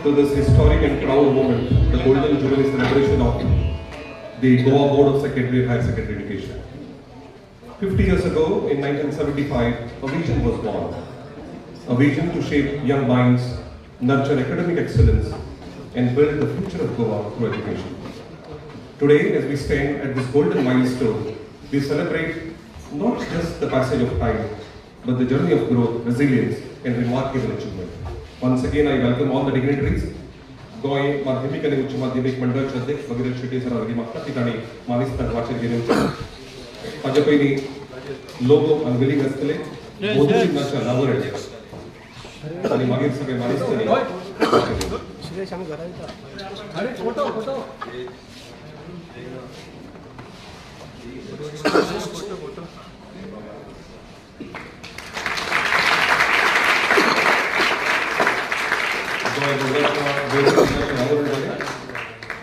To this historic and proud moment, the Golden Jubilee celebration of the Goa Board of Secondary and Higher Secondary Education. 50 years ago, in 1975, a vision was born. A vision to shape young minds, nurture academic excellence, and build the future of Goa through education. Today, as we stand at this golden milestone, we celebrate not just the passage of time, but the journey of growth, resilience, and remarkable achievement. Once again, I welcome all the dignitaries. Goa माध्यमिक आणि उच्च माध्यमिक मंडळाचे अध्यक्ष Bhagirath Shetty sir लागीं मागता की तांणी मानेस्तांक वाचन घेवचें. ताचे पयलीं लोगो अनवेलिंग आसतलें, बोधचिन्हाचें अनावरण आनी मागीर सगळे मानेस्तांनी वाचन घेवचें.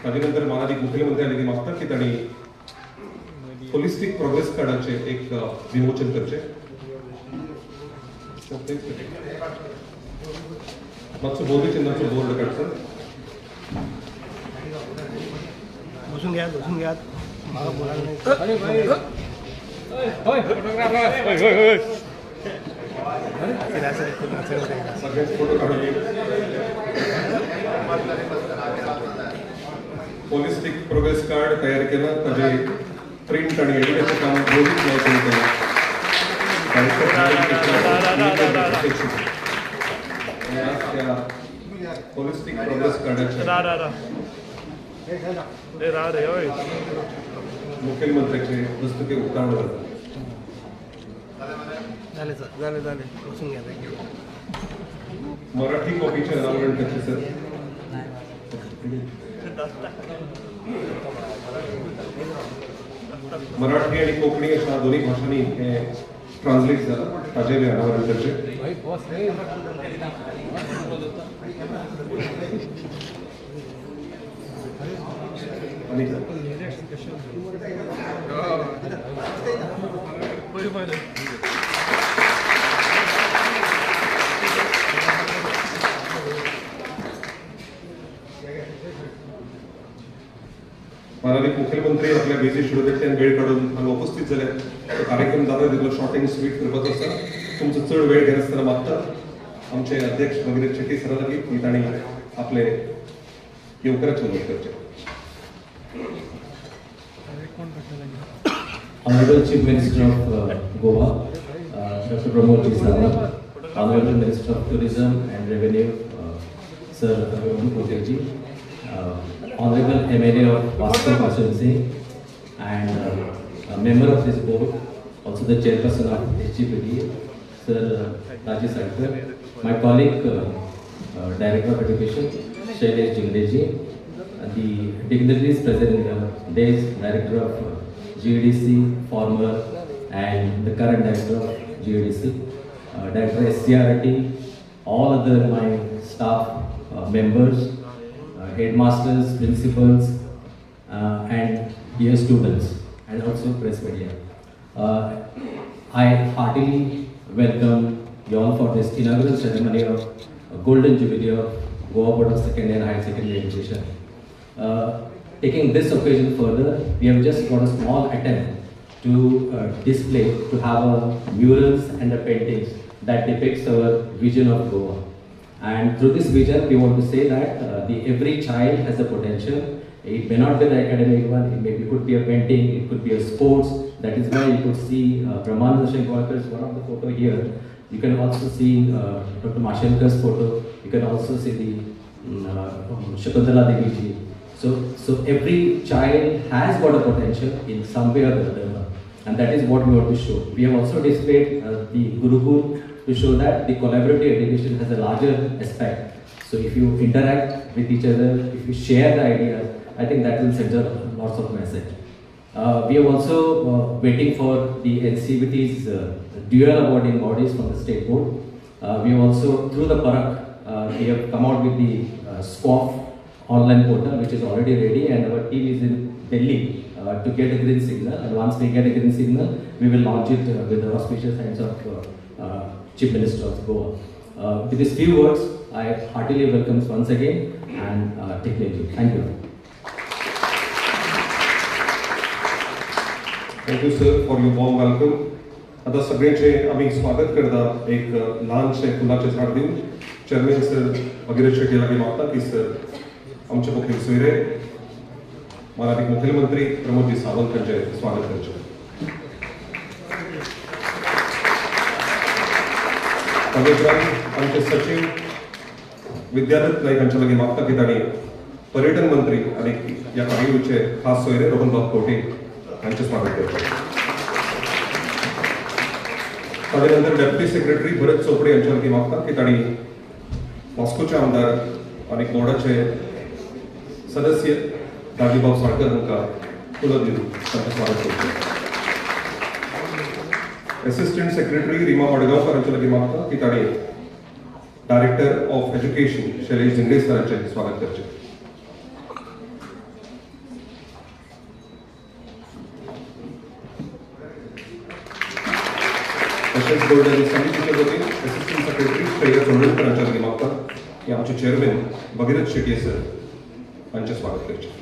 ताजे नंतर मानादीक मुख्यमंत्री आनी मागतात की तांणी होलिस्टीक प्रोग्रेस कार्डाचे एक विमोचन करचें. मातसो बोधचिन्हाचो बोर्ड काडचो. बसून घ्या, बसून घ्या. म्हाका बोलायला नाही. सगळेच फोटो काढून होलिस्टिक प्रोग्रेस कार्ड तयार केलं, ताजे प्रिंट आणि एडिटाचें काम रोहित नायक हांणी केलां. त्या होलिस्टिक प्रोग्रेस कार्डाचें मुख्यमंत्र्याचे हस्तुकीं उक्तावण जाता. झाले सर, झाले झाले, बसून घ्या. मराठी कॉपीचें अनावरण करचें सर. मराठी आणि कोंकणी अशा दोन्ही भाषांनी हे ट्रान्सलेट झालं, ताजें बी अनावरण करचें. आनी माननीय मुख्यमंत्री आपल्या आपल्या बिझी शेड्युलांतल्यान वेळ काडून हांगा उपस्थित जाले. तो कार्यक्रम जाता तितलो शॉर्ट अँड स्वीट करपाचो आसा. तुमचो चड वेळ घेनासतना मागता आमचे अध्यक्ष भगीरथ शेट्टी सरा लागीं की तांणी आपले येवकाराचें उलोवप करचें. Honorable Chief Minister of Goa, Dr. Pramod G. Sawant, Honorable Minister of Tourism and Revenue, Sir Rohan Khaunte ji, Honorable MLA of Vasco Constituency and a member of this board, also the chairperson of SGPD, Sir Rajesh Sankar, my colleague, Director of Education, Shailesh Jingde ji, the dignitaries present in the days, Director of GEDC, former and the current Director of GEDC, Director SCRT, all other my staff members, headmasters, principals, and dear students, and also press media. I heartily welcome you all for this inaugural ceremony of Golden Jubilee of Goa Board of Secondary and Higher Secondary Education. Taking this occasion further, we have just got a small attempt to display, to have a murals and the paintings that depicts our vision of Goa. And through this vision, we want to say that the every child has a potential. It may not be the academic one, it may be, could be a painting, it could be a sports. That is why you could see Brahmanand Shenkwalkar's one of the photo here. You can also see Dr. Mashelkar's photo. You can also see the Shakuntala Devi ji. So every child has got a potential in some way or the other, and that is what we want to show. We have also displayed the Gurukul to show that the collaborative education has a larger aspect. So if you interact with each other, if you share the ideas, I think that will send out lots of message. We are also waiting for the NCVT's dual awarding bodies from the state board. We have also, through the Parak, we have come out with the SCOF online portal, which is already ready, and our team is in Delhi to get a green signal. And once we get a green signal, we will launch it with the auspicious hands of Chief Minister of Goa. With these few words, I heartily welcome once again and take leave. Thank you. Thank you sir for your warm welcome. आता सगळ्यांचे आम्ही स्वागत करता एक ल्हानशें फुलाचें झाड दिवन. Chairman sir Bhagirath Shetty लागीं मागता की सर आमचे मुखेल सोयरे मानादीक मुखेलमंत्री प्रमोदजी सावंत हांचें स्वागत करचें. ताजे उपरांत आमचे सचीव विद्यादत्त नाईक हांचे लागीं मागता की तांणी पर्यटन मंत्री आनी ह्या कार्यावळीचे खास सोयरे रोहनबाब खंवटे हांचें स्वागत करचें. ताजे नंतर डेप्युटी सेक्रेटरी भरत चोपडे हांच्या लागीं मागता की तांणी वास्कोचे आमदार आनी बोर्डाचे सदस्य दाजीबाब साळकर हांकां फुलां दिवन तांचें स्वागत करचें. एसिस्टंट सेक्रेटरी रिमा मडगांवकर हांच्या लागीं मागता की तांणी director of education Shailesh Zingde sir हांचें स्वागत करचें. तशेंच गोल्डन समितीच्या वतीन एसिस्टंट सेक्रेटरी श्रेया चोडणकर हांच्या लागीं मागता की आमचे चेअरमॅन भगीरथ शेट्ये सर हांचें स्वागत करचें.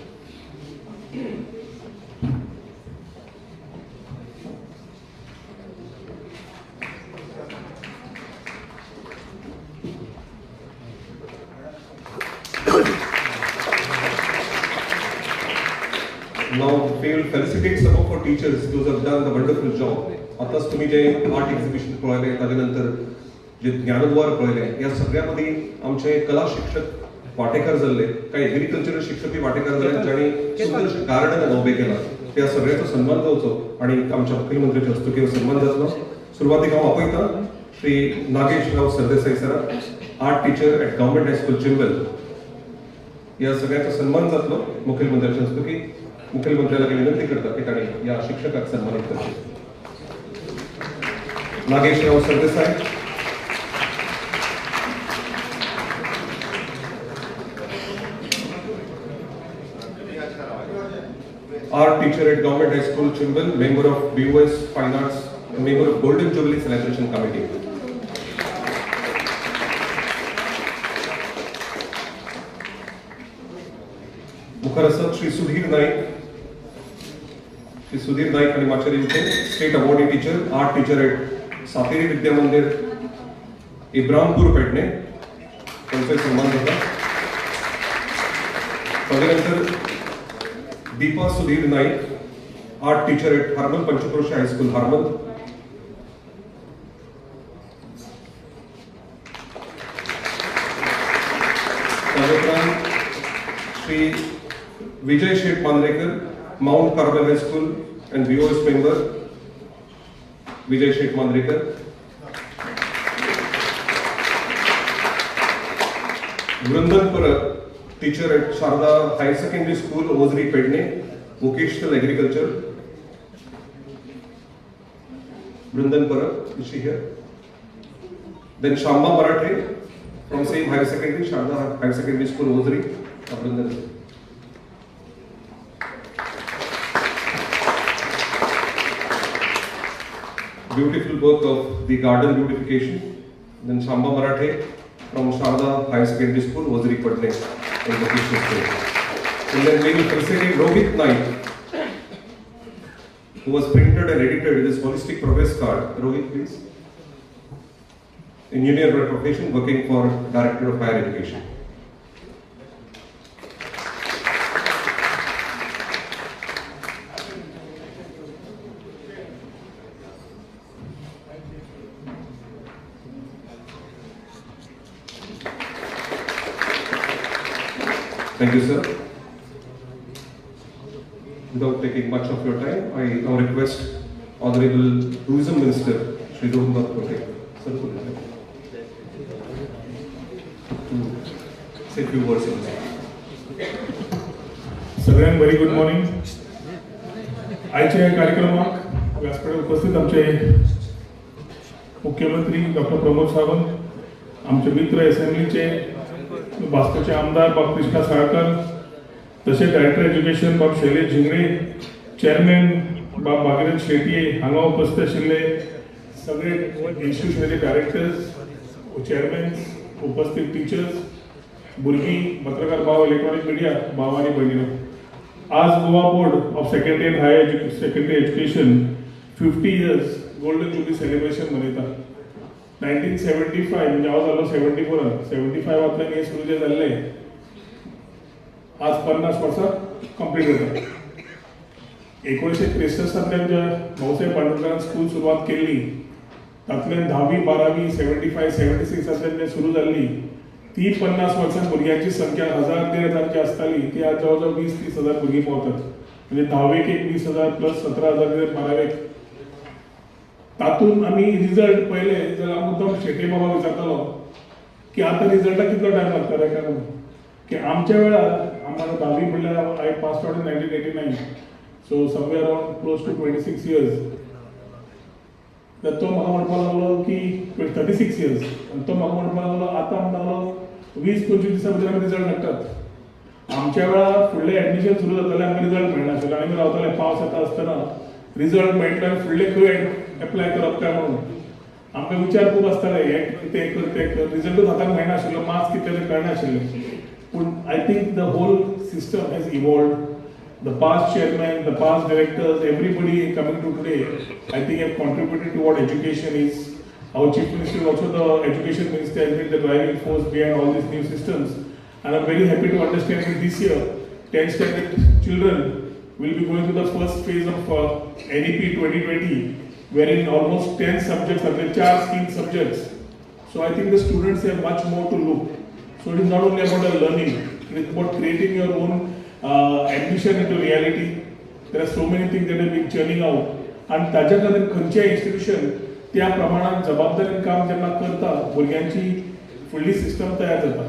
Now we will felicitate some of our teachers, those who have done the wonderful job. आताच तुम्ही जे आर्ट एक्झिबिशन पळयलें, ताजे नंतर जे ज्ञानद्वार पळयलें, ह्या सगळ्या मदीं आमचे कला शिक्षक वांटेकार जाल्ले, कांय एग्रीकल्चरल शिक्षकूय वांटेकार जाले, जांणी सुंदरशें गार्डन उबें केलां. त्या सगळ्याचो सन्मान जावचो आनी आमच्या मुखेलमंत्र्याच्या हस्तुकीं सन्मान जातलो. सुरवातीक हांव आपयतां Shri Nagesh Rao Sardesai sir, art teacher at government high school Chimbel. ह्या सगळ्याचो सन्मान जातलो मुखेलमंत्र्याच्या हस्तुकीं. मुखेलमंत्र्याला विनंती करता की तांणी ह्या शिक्षकाक सन्मानीत करचें. Nagesh Rao Sardesai. Art teacher at Government High School Chimbel, member of BOS Fine Arts, member of Golden Jubilee Celebration Committee. मुखार आसात Shri Sudhir Naik, Shri Sudhir Naik आणि Machar state awardee teacher, art teacher at Sateri Vidya Mandir, Ibrampur, Pedne, त्यांचा सन्मान झाला. त्यानंतर Deepa Sudhir Naik, art teacher at Harmal Panchkroshi high school, Harmal. तदुपरांत Shri Vijay Sheth Mandrekar, Mount Carmel high school and BOS member, Vijay Sheth Mandrekar. Vrindan Parab, teacher at Sharda higher secondary school, Ozari, Pedne, vocational agriculture. Vrindan Parab, is she here? Then Shamba Marathe from same higher secondary, Sharda higher secondary school, Ozari. Vrindan. Beautiful work of the garden beautification. Then Shamba Marathe from Sharda Higher Secondary School, Ozari, Patne, in vocational school. And then we will felicitate Rohit Naik, who was printed and edited this holistic progress card. Rohit, please. Engineer by profession, working for Director of Higher Education. Thank you, sir. Without taking much of your time, I now request Honorable Tourism Minister Shri Rohan Kote, sir, to say a few words on this. सगळ्यांक very good morning. आयच्या ह्या कार्यक्रमाक व्यासपीठार उपस्थित आमचे मुख्यमंत्री doctor Pramod Sawant, आमचे मित्र असेंब्लीचे वास्कोचे आमदार बाब कृष्णा साळकर, तशेंच डायरेक्टर एज्युकेशन बाब शैलेश झिंगडे, चेअरमॅन बाब भागीरथ शेटये, हांगा उपस्थित आशिल्ले सगळे इन्स्टिट्युशनाचे डायरेक्टर्स, चेअरमॅन्स, उपस्थित टिचर्स, भुरगीं, पत्रकार भाव, इलेक्ट्रॉनिक मिडिया भाव आनी भयणीनो, आज Goa board of secondary and higher secondary education 50 years golden jubilee celebration मनयता. 1975 म्हणजे हांव जालो 74 75 हें सुरू जें जाल्लें आज 50 वर्सां कंप्लीट जाता. 1963 ज्या भाऊसाहेब बांदोडकरान स्कूल सुरवात केल्ली तातूंतल्यान 10वी 12वी 75 76 जें सुरू जाल्ली ती 50 वर्सां भुरग्यांची संख्या 1000 1500 जी आसताली ती आज जवळ जवळ 20-30 हजार भुरगीं पावतात. म्हणजे 10वेक एक 20,000 प्लस 17,000 12वेक. तातूंत आमी रिजल्ट पळयले जाल्यार हांव मुद्दम शेट्ये बाबा विचारतालो की आतां रिजल्टाक कितलो टायम लागता रे काय म्हणून, की आमच्या वेळार आमकां 10वी म्हणल्यार I pass out in 1989, so somewhere around close to 26 years. तर तो म्हाका म्हणपाक लागलो की 36 इयर्स, आनी तो म्हाका म्हणपाक लागलो आतां म्हणटा लागलो 20-25 दिसां भितर आमी रिजल्ट हाडटात. आमच्या वेळार फुडलें एडमिशन सुरू जातालें, आमकां रिजल्ट मेळनाशिल्लो आनी आमी रावताले पावस येता आसतना रिजल्ट मेळटलो आनी फुडले खंय एप्लाय करप काय म्हणून आमकां विचार खूब आसताले, हें तें कर तें कर, रिजल्टूच हाताक मेळनाशिल्लो, मार्क्स कितले ते कळनाशिल्ले. पूण I think the whole system has evolved. The past chairman, the past directors, everybody coming to today, I think have contributed to what education is. Our chief minister, also the education minister, has been the driving force behind all these new systems. And I'm very happy to understand that this year, 10th standard children will be going through the first phase of NEP 2020, wherein almost 10 subjects are there, 4 scheme subjects. So I think the students have much more to look. So it is not only about the learning, it is about creating your own ambition into reality. There are so many things that have been churning out. And ताज्या खातीर खंयचें institution त्या प्रमाणान जबाबदारीन काम जेन्ना करता भुरग्यांची फुडली सिस्टम तयार जाता.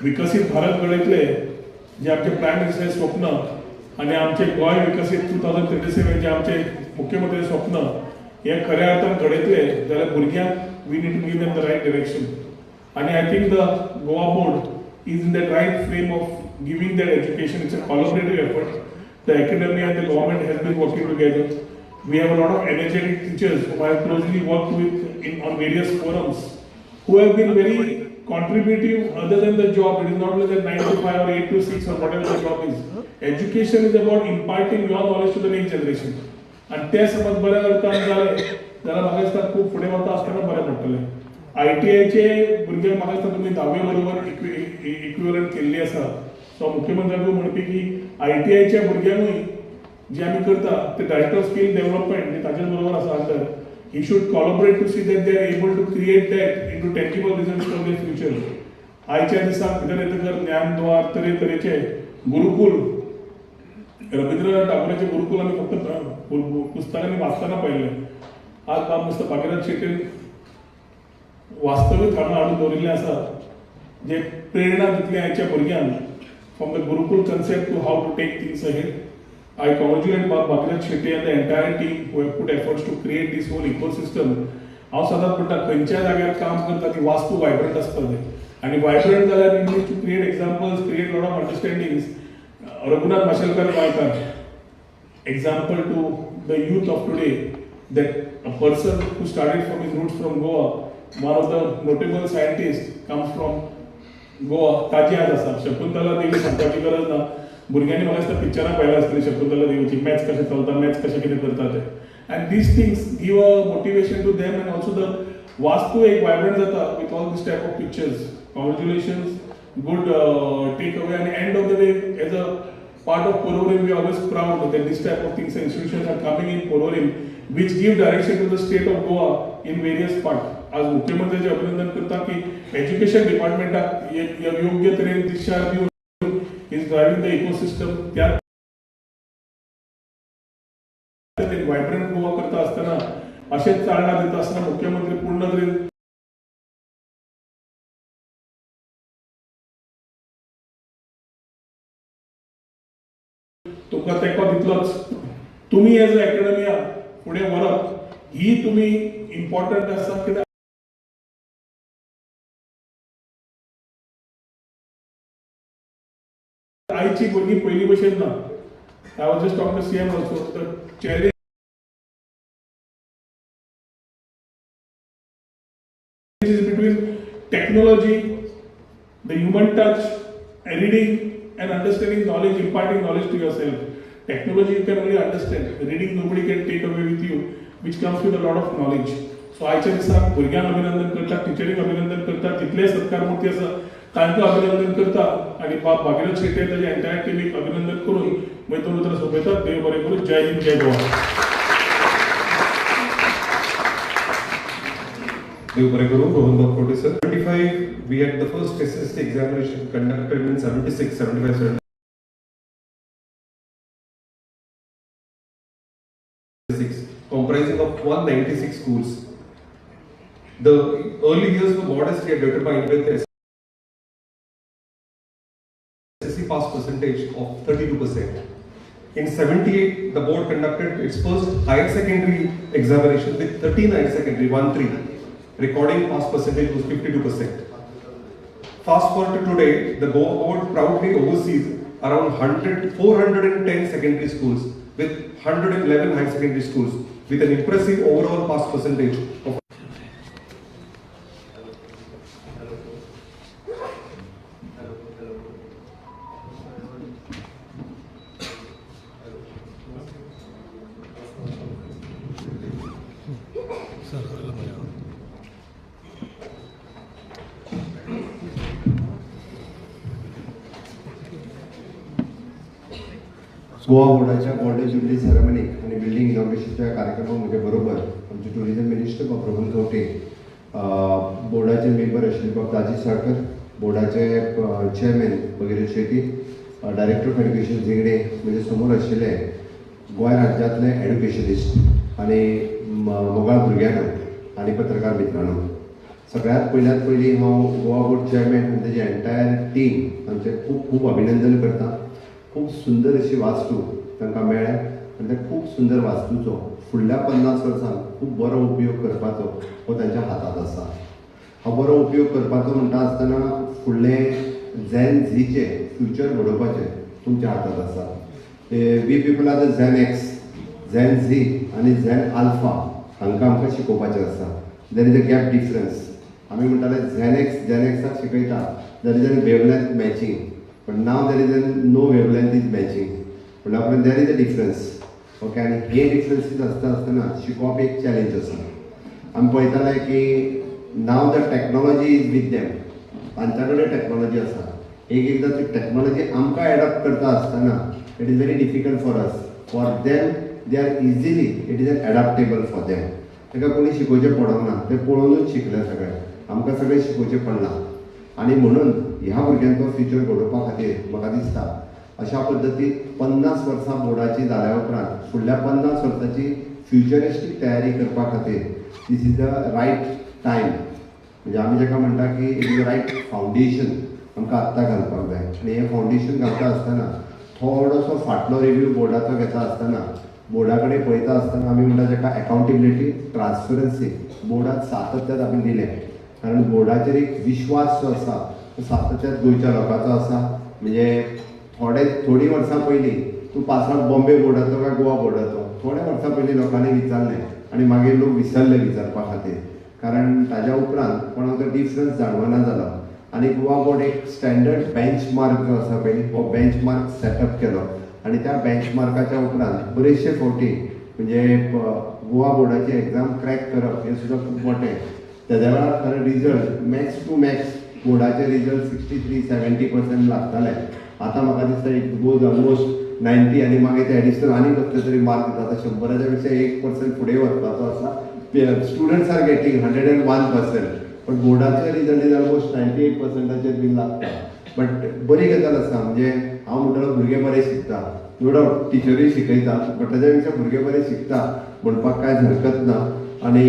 विकसीत भारत घडयतले जे आमचे प्रायम मिनिस्टर स्वप्न आनी आमचे गोंय विकसीत 2037 जे आमचे मुख्यमंत्री स्वप्न हे खऱ्या अर्थान घडयतले जाल्यार भुरग्यांक we need to give them the right direction. आनी I think the Goa board is in that right frame of giving that education. It's a collaborative effort. The academy and the government has been working together. We have a lot of energetic teachers whom I have closely worked with on various forums, who have been very contributive other than the job. It is not like that 9 to 5 or 8 to 6 or whatever the job is. Education is about imparting your knowledge to the next generation. आनी तें समज बऱ्या अर्थान जालें जाल्यार म्हाका दिसता खूब फुडें वता आसतना बरें पडटलें. आयटीआयचे भुरग्यांक म्हाका दिसता तुमी धावे बरोबर इक्विवलंट केल्ली आसा. सो मुख्यमंत्र्याकूय म्हणपी की आयटीआयच्या भुरग्यांकूय जे आमी करता ते डायरेक्टर ऑफ स्कील डेव्हलपमेंट जे ताचेच बरोबर आसा under, he should collaborate to see that they are able to create that into tangible results for their future. आयच्या दिसाक भितर येतकर ज्ञानद्वार, तरेतरेचे गुरुकुल, रवींद्रनाथ टागोराचे गुरुकुल आमी फक्त पुस्तकांनी वाचतना पळयल्ले. आज बाब मिस्टर भागीरथ शेट्टीन वास्तवीक हांगा हाडून दवरिल्लें आसा, जे प्रेरणा दितली आयच्या भुरग्यांक from the Gurukul concept to how to take things ahead. I congratulate Bab Bhagirath Shetty and the entire team who have put efforts to create this whole ecosystem. हांव सदांच म्हणटा खंयच्याय जाग्यार काम करता ती वास्तू वायब्रंट आसपाक जाय आनी वायब्रंट जाल्यार you need to create examples, create lot of understandings. Raghunath Mashelkar Goenkar example to the youth of today that a person who started from his roots from Goa, one of the notable scientists comes from Goa, ताजी आज आसा. शकुंतला देवी सांगपाची गरज ना, भुरग्यांनी म्हाका दिसता पिक्चरां पळयला आसतली शकुंतला देवीची, मॅच कशें चलता, मॅच कशें कितें करता तें. And these things give a motivation to them and also the vastu एक वायब्रंट जाता with all this type of pictures. Congratulations, good take away. And end of the day as a part of Porvorim, we are always proud that this type of things and institutions are coming in Porvorim, which give direction to the state of Goa in various parts. आज मुख्यमंत्र्याचे अभिनंदन करता की education डिपार्टमेंटाक योग्य तरेन दिशा दिवन is driving the ecosystem. त्या vibrant Goa करता आसतना अशेंच चालना दिता आसतना मुख्यमंत्री पूर्ण तरेन तुमकां तेंको दितलोच. तुमी एज अ एकेडमिया फुडें व्हरप ही तुमी इम्पॉर्टंट आसा. कित्याक आयची भुरगीं पयलीं भशेन ना. I was just talking to CM also, the challenge is between technology, the human touch, reading and understanding knowledge, imparting knowledge to yourself. Technology you can only understand, reading nobody can take away with you, which comes with a lot of knowledge. So आयच्या दिसाक भुरग्यांक अभिनंदन करता, टिचरींक अभिनंदन करता, जितले सत्कार मूर्ती आसा तांकां अभिनंदन करता आनी बाब भागीरथ शेट्टी ताच्या एंटायर टिमीक अभिनंदन करून मागीर दोन उतरां सोंपयतात. देव बरें करूं. जय हिंद, जय गोवा. देव बरें करूं. Rohan Bab Khaunte sir. 25 we had the first SSC examination conducted in 76, 75, 76, comprising of 196 schools. The early years were modest yet determined with SSC pass percentage of 32%. In 78, the board conducted its first higher secondary examination with 13 higher secondary, 1-3, recording pass percentage was 52%. Fast forward to today, the Goa board proudly oversees around 410 secondary schools with 111 higher secondary schools with an impressive overall pass percentage of Goa बोर्डाच्या golden jubilee सेरेमनीक आनी building इनॉग्रेशनच्या कार्यक्रमाक म्हजे बरोबर आमचे tourism minister बाब रोहन खंवटे, बोर्डाचे member आशिल्ले बाब दाजी साळकर, बोर्डाचे chairman Bhagirath Shetty, director of education Zingde, म्हजे समोर आशिल्ले गोंय राज्यांतले एड्युकेशनिस्ट आनी मोगाळ भुरग्यांनो आनी पत्रकार मित्रांनो, सगळ्यांत पयल्यात पयलीं हांव गोवा बोर्ड चेअरमॅन आनी तेजी एंटायर टीम तांचें खूब खूब अभिनंदन करता. खूब सुंदर अशी वास्तू तांकां मेळ्ळ्या आनी त्या खूब सुंदर वास्तूचो फुडल्या 50 वर्सांक खूब बरो उपयोग करपाचो हो तांच्या हातांत आसा. हो बरो उपयोग करपाचो म्हणटा आसतना फुडलें झॅन झीचें फ्युचर घडोवपाचें तुमच्या हातांत आसा. We people are the Gen X, Gen Z आनी झॅन आल्फा हांकां आमकां शिकोवपाचें आसा. There is a gap difference. आमी म्हणटाले झेनेक्स, झेनेक्साक शिकयता there is an wavelength matching, but now there is an no wavelength is matching, म्हणल्यार उपरांत there is a difference. Okay, आनी हे डिफरन्सीस आसता आसतना शिकोवप एक चॅलेंज आसा. आमी पळयताले की now the technology is with them, तांच्या कडेन टॅक्नोलॉजी आसा. एक एकदां ती टॅक्नोलॉजी आमकां एडॉप्ट करता आसतना it is very difficult for us. For them they are easily, it is an adaptable for them. ताका कोणी शिकोवचें पडोंक ना, ते पळोवनूच शिकले सगळे, आमकां सगळें शिकोवचें पडलां. आनी म्हणून ह्या भुरग्यांचो फ्युचर घडोवपा खातीर म्हाका दिसता अशा पद्दतीन 50 वर्सां बोर्डाची जाल्या उपरांत फुडल्या 50 वर्सांची फ्युचरिस्टीक तयारी करपा खातीर this is the right time. म्हणजे आमी जाका म्हणटा की it is the right foundation आमकां आत्तां घालपाक जाय. आनी हें फावंडेशन घालता आसतना थोडोसो फाटलो रिव्यू बोर्डाचो घेता आसतना, बोर्डा कडेन पळयता आसतना आमी म्हणटा जाका एकावंटेबिलिटी, ट्रान्सपरन्सी बोर्डात सातत्यात आमी दिलें, कारण बोर्डाचेर एक विश्वास जो आसा तो सातत्यात गोंयच्या लोकांचो आसा. म्हणजे थोडीं वर्सां पयलीं तूं पास आवट बॉम्बे बोर्डाचो काय गोवा बोर्डाचो, थोड्या वर्सां पयलीं लोकांनी विचारलें आनी मागीर लोक विसरले विचारपा खातीर, कारण ताज्या उपरांत कोणाक तो डिफरन्स जाणवना जालो. आनी गोवा बोर्ड एक स्टँडर्ड बेंचमार्क जो आसा पळय हो बेंचमार्क सेटअप केलो आनी त्या बेंचमार्काच्या उपरांत बरेचशे फावटी म्हणजे गोवा बोर्डाची एग्जाम क्रॅक करप हें सुद्दां खूब मोटें. तेद्या वेळार खरें रिजल्ट मॅक्स टू मॅक्स बोर्डाचे रिजल्ट 63-70% लागताले. आतां म्हाका दिसता it goes almost 90 आनी मागीर ते एडिशनल आनी कसले तरी मार्क दिता. आतां 100च्या पेक्षा 1% फुडें वचपाचो आसा. स्टुडंट्स are getting 101%, पण बोर्डाचे रिजल्ट is almost 98%चेर बीन लागता. बट बरी गजाल आसा, म्हणजे हांव म्हणटलो भुरगे बरे शिकता, नो डावट टिचरूय शिकयता, बट ताज्या पेक्षा भुरगे बरे शिकता म्हणपाक कांयच हरकत ना. आनी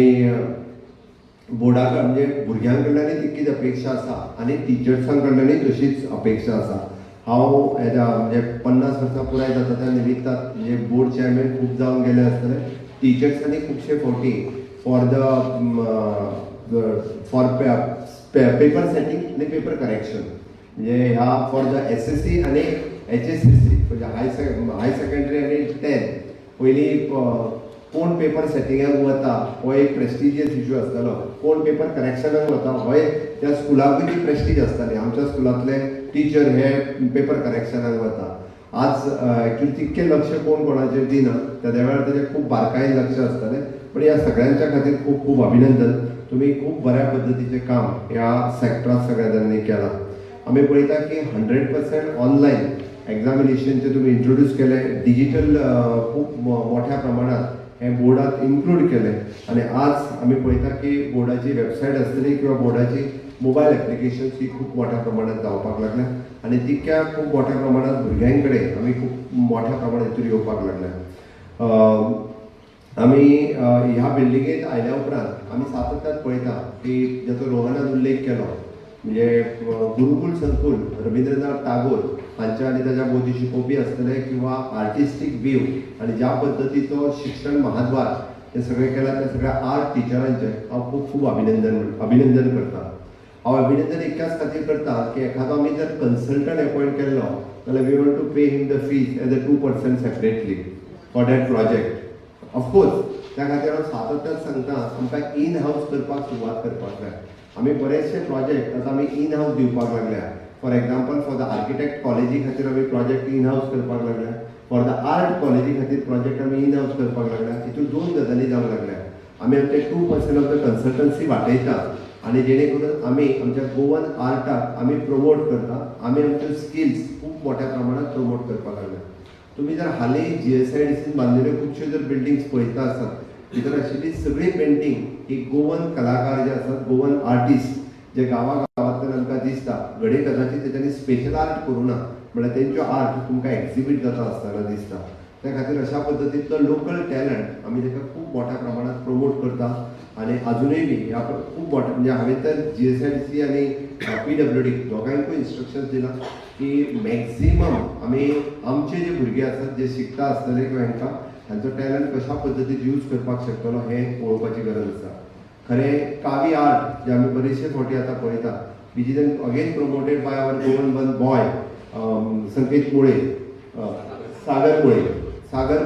बोर्डा म्हणजे भुरग्यां कडल्यानूय तितकीच अपेक्षा आसा आनी टिचर्सां कडल्यानूय तशीच अपेक्षा आसा. हांव हेज्या म्हणजे 50 वर्सां पुराय जाता त्या निमित्तान म्हणजे बोर्ड चेअरमॅन खूब जावन गेले आसतले, टिचर्सांनी खुबशे फावटी for the for paper setting आनी पेपर करेक्शन, म्हणजे ह्या फॉर the SSC आनी HSSC म्हणजे हाय सेकंडरी आनी 10 पयलीं कोण पेपर सेटिंगाक वता हो एक प्रेस्टिजियस इशू आसतालो, कोण पेपर करेक्शनाक वता हो एक त्या स्कुलाकूय ती प्रेस्टीज आसताली. आमच्या स्कुलांतले टिचर हे पेपर करेक्शनाक वता. आज एक्चुअली तितकें लक्ष कोण कोणाचेर दिना, तेद्या वेळार तेजें खूब बारकायेन लक्ष आसतालें. पण ह्या सगळ्यांच्या खातीर खूब खूब अभिनंदन. तुमी खूब बऱ्या पद्दतीचें काम ह्या सॅक्टरांत सगळ्या जाणांनी केलां. आमी पळयता की 100% ऑनलायन एग्जामिनेशनचें तुमी इंट्रोड्यूस केलें, डिजीटल खूब मोठ्या प्रमाणात हें बोर्डात इन्क्लूड केलें आनी आज आमी पळयता की बोर्डाची वेबसायट आसतली किंवा बोर्डाची मोबायल एप्लिकेशन्स ही खूब मोठ्या प्रमाणात जावपाक लागल्या आनी तितक्या खूब मोठ्या प्रमाणात भुरग्यां कडेन आमी खूब मोठ्या प्रमाणात हितून येवपाक लागल्या. आमी ह्या बिल्डिंगेंत आयल्या उपरांत आमी सातत्यान पळयता की जाचो रोहनान उल्लेख केलो, म्हणजे गुरुकूल संकुल रविंद्रनाथ टागोर हांच्या आनी ताच्या भोवती शिकोवपी आसतले किंवा आर्टिस्टीक व्यू आनी ज्या पद्दतीचो शिक्षण महाद्वार हे सगळें केलां त्या सगळ्या आर्ट टिचरांचें हांव खूब खूब अभिनंदन करता. हांव अभिनंदन इतक्याच खातीर करता की एखादो आमी जर कन्सल्टंट एपॉयंट केल्लो जाल्यार we want to pay him the fees as a 2% separately for that project. Of course त्या खातीर हांव सातत्यान सांगता आमकां इन हावस करपाक सुरवात करपाक जाय. आमी बरेचशे प्रोजेक्ट आतां आमी इन हावस दिवपाक लागल्या. For example for the architect कॉलेजी खातीर आमी प्रोजेक्ट इन हावस करपाक लागल्या, फॉर the art कॉलेजी खातीर प्रोजेक्ट आमी इन हावस करपाक लागल्या. हितून दोन गजाली जावंक लागल्या. आमी आमचे 2% ऑफ the consultancy वाटयता आनी जेणे करून आमी आमच्या गोवन आर्टाक आमी प्रमोट करता, आमी आमच्यो स्किल्स खूब मोठ्या प्रमाणात प्रमोट करपाक लागल्या. तुमी जर हालीं GSIDCन बांदिल्ल्यो खुबश्यो जर बिल्डिंग्स पळयता आसत, भितर आशिल्ली सगळी पेंटींग ही गोवन कलाकार जे आसात, गोवन आर्टिस्ट जे गांवा गांवांतल्यान आमकां दिसता, घडये कदाचीत तेच्यांनी स्पेशल आर्ट करूं ना, म्हणल्यार तेंच्यो आर्ट तुमकां एक्झिबीट जाता आसतना दिसता. त्या खातीर अशा पद्दतींतलो लोकल टॅलंट आमी ताका खूब मोठ्या प्रमाणात प्रमोट करता आनी आजुनूय बी ह्या खूब मोठ्या म्हणजे हांवें तर GSIDC आनी PWD दोगांयकूय इन्स्ट्रक्शन्स दिलां की मॅक्झिमम आमी आमचे जे भुरगे आसात जे शिकता आसतले किंवा हांकां हांचो टॅलंट कशा पद्दतीन यूज करपाक शकतलो हें पळोवपाची गरज आसा. खरें कावी आर्ट जे आमी बरेचशे फावटी आतां पळयता, which is again promoted by our Goan one boy Sanket Mule, Sagar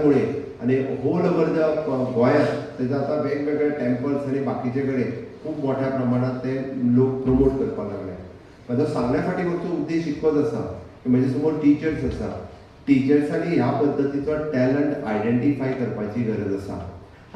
Mule आनी होल ओवर the गोंयांत तेजो आतां वेगवेगळे टेम्पल्स आनी बाकीचे कडेन खूब मोठ्या प्रमाणात ते लोक प्रमोट करपाक लागले. म्हाजो सांगण्या फाटी मागचो उद्देश इतकोच आसा की म्हजे समोर टिचर्स आसा, टिचर्सांनी ह्या पद्दतीचो टॅलंट आयडेंटिफाय करपाची गरज आसा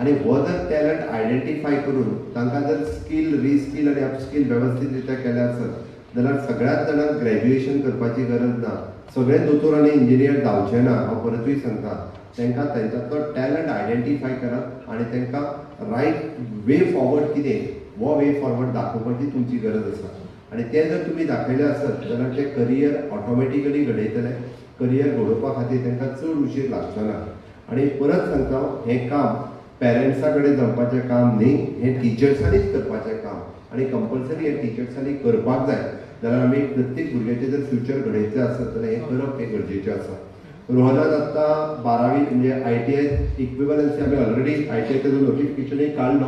आनी हो जर टॅलंट आयडेंटिफाय करून तांकां जर स्कील, रिस्कील आनी अपस्कील वेवस्थीत रित्या केलें आसत जाल्यार सगळ्याच जाणांक ग्रॅज्युएशन करपाची गरज ना. सगळे दोतोर आनी इंजिनियर जावचे ना, हांव परतूय सांगता. तांकां तांच्यांतलो टॅलंट आयडेंटिफाय करात आनी तांकां रायट वे फॉरवर्ड कितें हो वे फॉरवर्ड दाखोवपाची तुमची गरज आसा आनी तें जर तुमी दाखयलें आसत जाल्यार तें करियर ऑटोमॅटिकली घडयतलें. करियर घडोवपा खातीर तांकां चड उशीर लागचो ना. आनी परत सांगता, हें काम पेरंट्सा कडेन जावपाचें काम न्ही, हें टिचर्सांनीच करपाचें काम आनी कंपल्सरी हें टिचर्सांनी करपाक जाय. जाल्यार आमी प्रत्येक भुरग्याचें जर फ्युचर घडयतलें आसत जाल्यार हें करप हें गरजेचें आसा. रोहनान आत्तां बारावी म्हणजे ITI इक्विवलन्सी आमी ऑलरेडी ITI तेजो नोटिफिकेशनूय काडलो.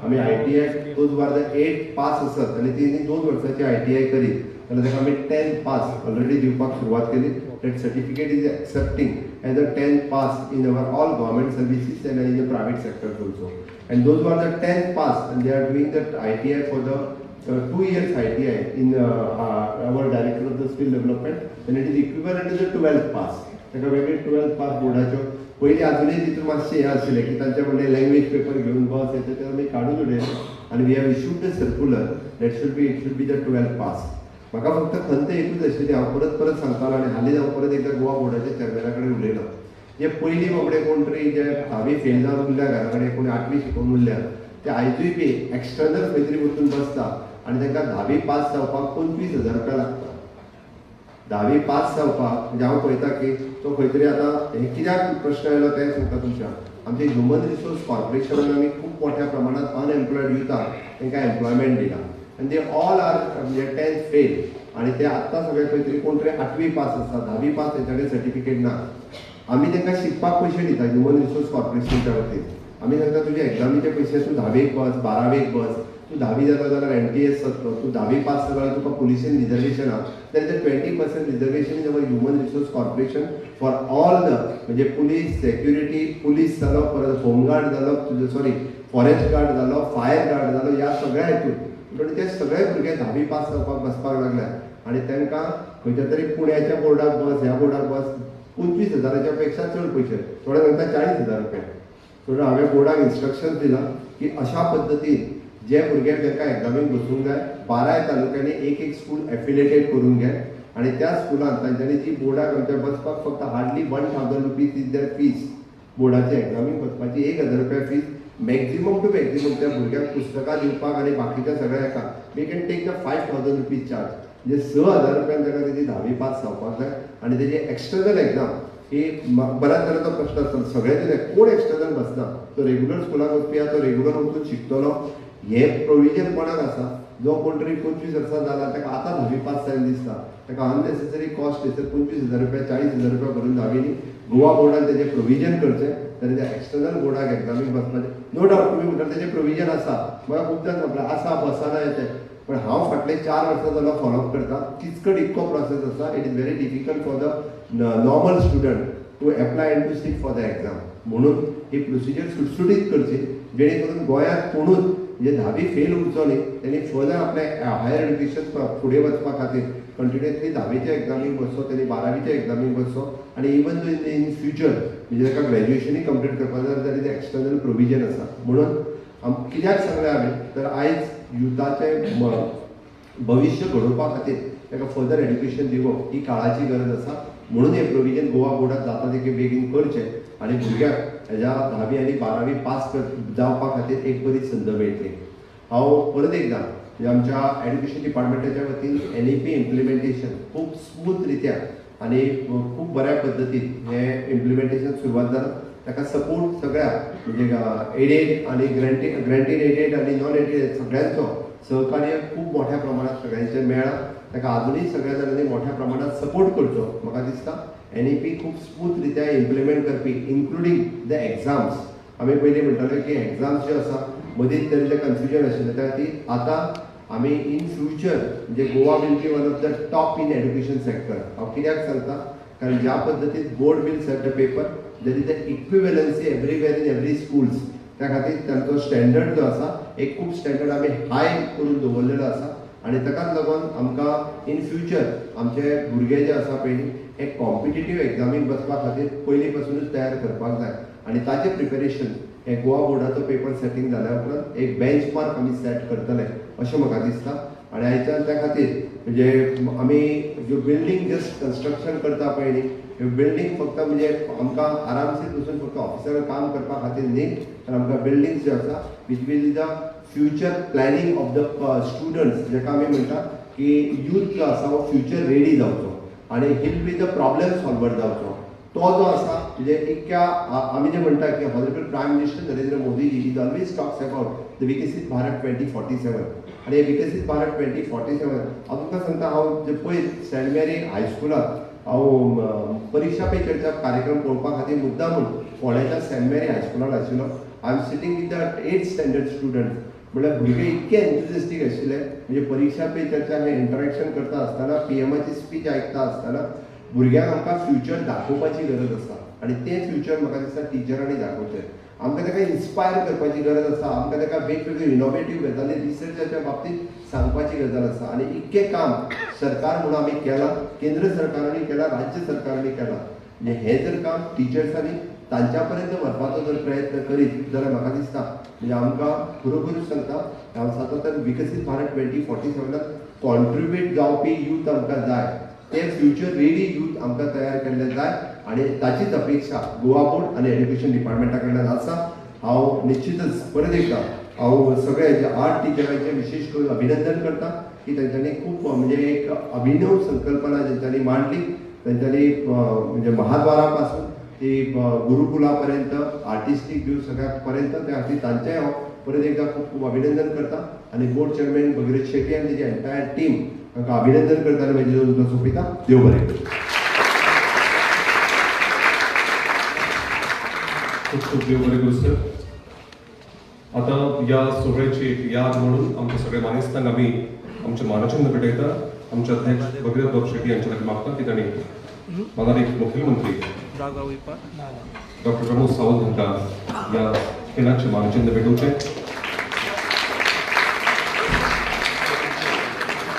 आमी ITI those are the 8 pass आसत आनी तेणी 2 वर्सांची ITI करीत जाल्यार ताका आमी 10 पास ऑलरेडी दिवपाक सुरवात केली. That certificate is accepting as a 10 pass in our all government services and in the private sector also. And those are the 10 pass and they are doing that ITI for the 2 years ITI in our director of the skill development, and it is equivalent to the 12th pass. ताका वेगळे 12th pass बोर्डाच्यो पयलीं आजुनूय तितून मातशें हें आशिल्लें की तांच्या कडल्यान लँग्वेज पेपर घेवन बस येता ते आमी काडून उडयलें आनी we have issued the circular that should be it should be the 12th pass. म्हाका फक्त खंत एकूच आशिल्ली, हांव परत परत सांगतालो आनी हालींच हांव परत एकदां गोवा बोर्डाच्या चेअरमॅना कडेन उलयलो. जे पयलीं बाबडे कोण तरी जे धावी फेल जावन उरल्या घरा कडेन, कोणी आठवी शिकोवन उरल्या, ते आयजूय बी एक्सटर्नल खंय तरी वचून बसता आनी तांकां धावी पास जावपाक 25,000 रुपया लागता. धावी पास जावपाक म्हणजे हांव पळयता की तो खंय तरी आतां हें कित्याक प्रश्न आयलो तें सांगता तुमच्या. आमचे ह्युमन रिसोर्स कॉर्पोरेशनान आमी खूब मोठ्या प्रमाणांत अनएम्प्लॉयड युथाक तांकां एम्प्लॉयमेंट दिला आनी they all are म्हणजे 10th fail आनी ते आत्तां सगळे खंय तरी कोण तरी आठवी पास आसता, धावी पास, तेंच्या कडेन सर्टिफिकेट ना. आमी तांकां शिकपाक पयशे दिता ह्युमन रिसोर्स कॉर्पोरेशनच्या वतीन. आमी सांगता तुजे एग्जामीचे पयशे, तूं धावेक बस, बारावेक बस, तूं धावी जालो जाल्यार NTS जातलो, तूं धावी पास जालो जाल्यार तुका पुलिसेन रिजर्वेशन आहा, जाल्यार ते 20% reservation is our human resource corporation for all the म्हणजे पुलीस, सेक्युरिटी, पुलीस जालो, परत होमगार्ड जालो, तुजो सॉरी फॉरेस्ट गार्ड जालो, फायर गार्ड जालो, ह्या सगळ्या हितून. पूण ते सगळे भुरगे धावी पास जावपाक बसपाक लागले आनी तांकां खंयच्या तरी पुण्याच्या बोर्डाक बस, ह्या बोर्डाक बस, 25,000 पेक्षा चड पयशे, थोडे सांगता 40,000 रुपया. सो हांवें बोर्डाक इन्स्ट्रक्शन दिलां की अशा पद्दतीन जे भुरगे तांकां एग्जामीक बसूंक जाय 12 तालुक्यांनी एक एक स्कूल एफिलिएटेड करून घे आनी त्या स्कुलान तांच्यांनी जी बोर्डाक आमच्या बसपाक फक्त hardly 1,000 rupees is their fees. बोर्डाचे एग्जामीक बसपाची 1,000 रुपया फीज, मॅक्झिमम टू मॅक्झिमम त्या भुरग्यांक पुस्तकां दिवपाक आनी बाकीच्या सगळ्या हेका we can take the 5,000 rupees charge. म्हणजे 6,000 रुपयान ताका तेजी धावी पास जावपाक जाय आनी तेजी एक्सटर्नल एग्जाम ही बऱ्याच जाणांचो प्रश्न आसता, सगळे कोण एक्सटर्नल बसना, तो रेगुलर स्कुलाक वचपी आसा, तो रेगुलर वचून शिकतलो हें प्रोविजन कोणाक आसा. जो कोण तरी 25 वर्सां जाला ताका आतां धावी पास जायन दिसता, ताका अननेसेसरी कॉस्ट थंयसर 25,000 रुपया, 40,000 रुपया भरून धावी न्ही. गोवा बोर्डान तेजें प्रोविजन करचें जाल्यार त्या एक्सटर्नल बोर्डाक एग्जामीक बसपाचें. नो डावट तुमी म्हणटा तेजें प्रोविजन आसा, म्हाका खूबदां सांगलें आसा बसना येतें, पण हांव फाटले 4 वर्सां जालो फॉलोअप करता. किचकट इतको प्रोसेस आसा, it is very difficult for the normal student to apply and to sit for the exam. म्हणून ही प्रोसिजर सुटसुटीत करची जेणे करून गोंयांत कोणूच म्हणजे धावी फेल उरचो न्ही, तेणी फर्दर आपलें हायर एड्युकेशन फुडें वचपा खातीर कंटिन्युअसली धावेच्या एग्जामीक बसचो, तेणी बारावीच्या एग्जामीक बसचो आनी इवन दो इन फ्युचर म्हणजे ताका ग्रॅज्युएशनूय कंप्लीट करपाक जाय जाल्यार तें एक्सटर्नल प्रोविजन आसा. म्हणून कित्याक सांगलें हांवें तर आयज युथाचें भविश्य घडोवपा खातीर ताका फर्दर एड्युकेशन दिवप ही काळाची गरज आसा. म्हणून हें प्रोविजन गोवा बोर्डात जाता तितके बेगीन करचें आनी भुरग्यांक हेज्या धावी आनी बारावी पास जावपा खातीर एक बरी संद मेळटली. हांव परत एकदां म्हणजे आमच्या एड्युकेशन डिपार्टमेंटाच्या वतीन NEP implementation खूब स्मूथ रित्या आनी खूब बऱ्या पद्दतीन हें इम्प्लिमेंटेशन सुरवात जालां. ताका सपोर्ट सगळ्या म्हणजे एडेड आनी ग्रँटेड एडेड आनी नॉन एडेड सगळ्यांचो सहकार्य खूब मोठ्या प्रमाणात सगळ्यांचें मेळ्ळां. ताका आजुनूय सगळ्या जाणांनी मोठ्या प्रमाणात सपोर्ट करचो. म्हाका दिसता NEP खूब स्मूथ रित्या इम्प्लिमेंट करपी इन्क्लुडींग the exams. आमी पयलीं म्हणटाले की एग्जाम्स ज्यो आसा मदींच तरी तें कन्फ्युजन आशिल्लें, त्या खातीर आतां आमी इन फ्युचर म्हणजे Goa will be one of the top in education sector. हांव कित्याक सांगता कारण ज्या पद्दतीन board will set the paper there is the equivalency everywhere in every schools. त्या खातीर तांचो स्टँडर्ड जो आसा एक खूब स्टँडर्ड आमी हाय करून दवरलेलो आसा आनी ताकाच लागून आमकां इन फ्युचर आमचे भुरगे जे आसा पळय हे कॉम्पिटेटीव एग्जामीक बसपा खातीर पयलीं पासुनूच तयार करपाक जाय आनी ताचें प्रिपेरेशन हे गोवा बोर्डाचो पेपर सेटींग जाल्या उपरांत एक बेंच मार्क आमी सेट करतले अशें म्हाका दिसता. आनी आयच्यान त्या खातीर म्हणजे आमी ज्यो बिल्डींग जस्ट कन्स्ट्रक्शन करता पळय न्ही, ह्यो बिल्डींग फक्त म्हणजे आमकां आरामशीर बसून फक्त ऑफिसार काम करपा खातीर न्ही, तर आमकां बिल्डींग्स ज्यो आसा which will the future planning of the students, जेका आमी म्हणटा की यूथ जो आसा हो फ्युचर रेडी जावचो आनी he'll be the problem solver जावचो. तो जो आसा म्हणजे इतक्या आमी जे म्हणटा की honourable prime minister Narendra Modiji is always talks about the Viksit Bharat 2047 आनी हे विकसीत भारत 2047 हांव तुमकां सांगता, हांव जे पयर सेंट मेरी हायस्कुलाक हांव परिक्षा पे चर्चा कार्यक्रम पळोवपा खातीर मुद्दामून फोंड्याच्या सेंट मेरी हायस्कुलान आशिल्लो. I am sitting with the 8th standard student, म्हणल्यार भुरगे इतके एन्थुजियास्टीक आशिल्ले म्हणजे परिक्षा पे चर्चा हें इंटरेक्शन करता आसतना पीएमाची स्पीच आयकता आसतना भुरग्यांक आमकां फ्युचर दाखोवपाची गरज आसा आनी तें फ्युचर म्हाका दिसता टिचरांनी दाखोवचें. आमकां ताका इन्स्पायर करपाची गरज आसा, आमकां ताका वेगवेगळ्यो इनोवेटीव गजाली रिसर्चाच्या बाबतींत सांगपाची गजाल आसा आनी इतकें काम सरकार म्हणून आमी केलां, केंद्र सरकारांनी केलां, राज्य सरकारांनी केलां. म्हणजे हें जर काम टिचर्सांनी तांच्या पर्यंत व्हरपाचो जर प्रयत्न करीत जाल्यार म्हाका दिसता म्हणजे आमकां खरोखरूच सांगता हांव सातत्यान विकसीत भारत 2047 कॉन्ट्रिब्यूट जावपी यूथ आमकां जाय, ते फ्युचर रेडी यूथ आमकां तयार केल्ले जाय आनी ताचीच अपेक्षा गोवा बोर्ड आनी एड्युकेशन डिपार्टमेंटा कडल्यान आसा. हांव निश्चितच परत एकदां हांव सगळे जे आर्ट टिचरांचें विशेश करून अभिनंदन करता की तांच्यांनी खूब म्हणजे एक अभिनव संकल्पना जेंच्यांनी मांडली, तांच्यांनी म्हणजे महाद्वारा पासून ती गुरुकुला पर्यंत आर्टिस्टीक व्यू सगळ्या पर्यंत, त्या खातीर तांचें हांव परत एकदां खूब खूब अभिनंदन करता आनी बोर्ड चेअरमॅन भगीरथ शेट्टी आनी तेजी एंटायर टीम तांकां अभिनंदन करता आनी म्हजी दोन उतरां सोंपयता. देव बरें करूं. खूब खूब देव बरें करूं सर. आतां ह्या सोहळ्याची एक याद म्हणून आमच्या सगळ्या मानेस्तांक आमी आमचे मानचिन्ह भेटयता. आमचे अध्यक्ष भगीरथ बाब शेट्टी यांच्या लागीं मागता की तांणी मानादीक मुखेलमंत्री डॉक्टर प्रमोद सावंत हांकां ह्या खिणाचें मानचिन्ह भेटोवचें.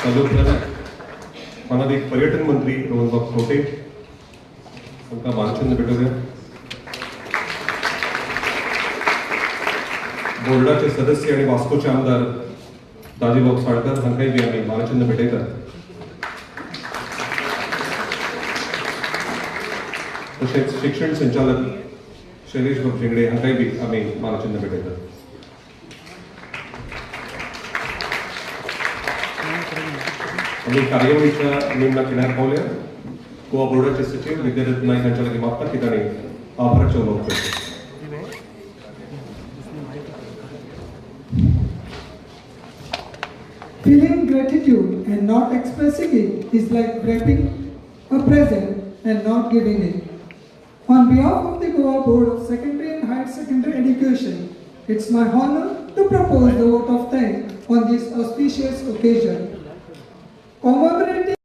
ताजे उपरांत मानादीक पर्यटन मंत्री रोहनबाब खंवटे हांकां मानचिन्ह भेटोवया. बोर्डाचे सदस्य आनी वास्कोचे आमदार दाजीबाब साळकर हांकांय बी आमी मानचिन्ह भेटयतात. तशेंच शिक्षण संचालक शैलेश बाब झेंगडे हांकांय बी आमी मानचिन्ह भेटयतात. आमी कार्यावळीच्या निमण्या खिणार पावल्या. गोवा बोर्डाचे सचीव विद्यारथ नायक हांच्या लागीं मागता की तांणी आभाराचें उलोवप करचें. Feeling gratitude and not expressing it is like wrapping a present and not giving it. On behalf of the Goa Board of Secondary and Higher Secondary Education, it's my honor to propose the vote of thanks on this auspicious occasion. Commemorating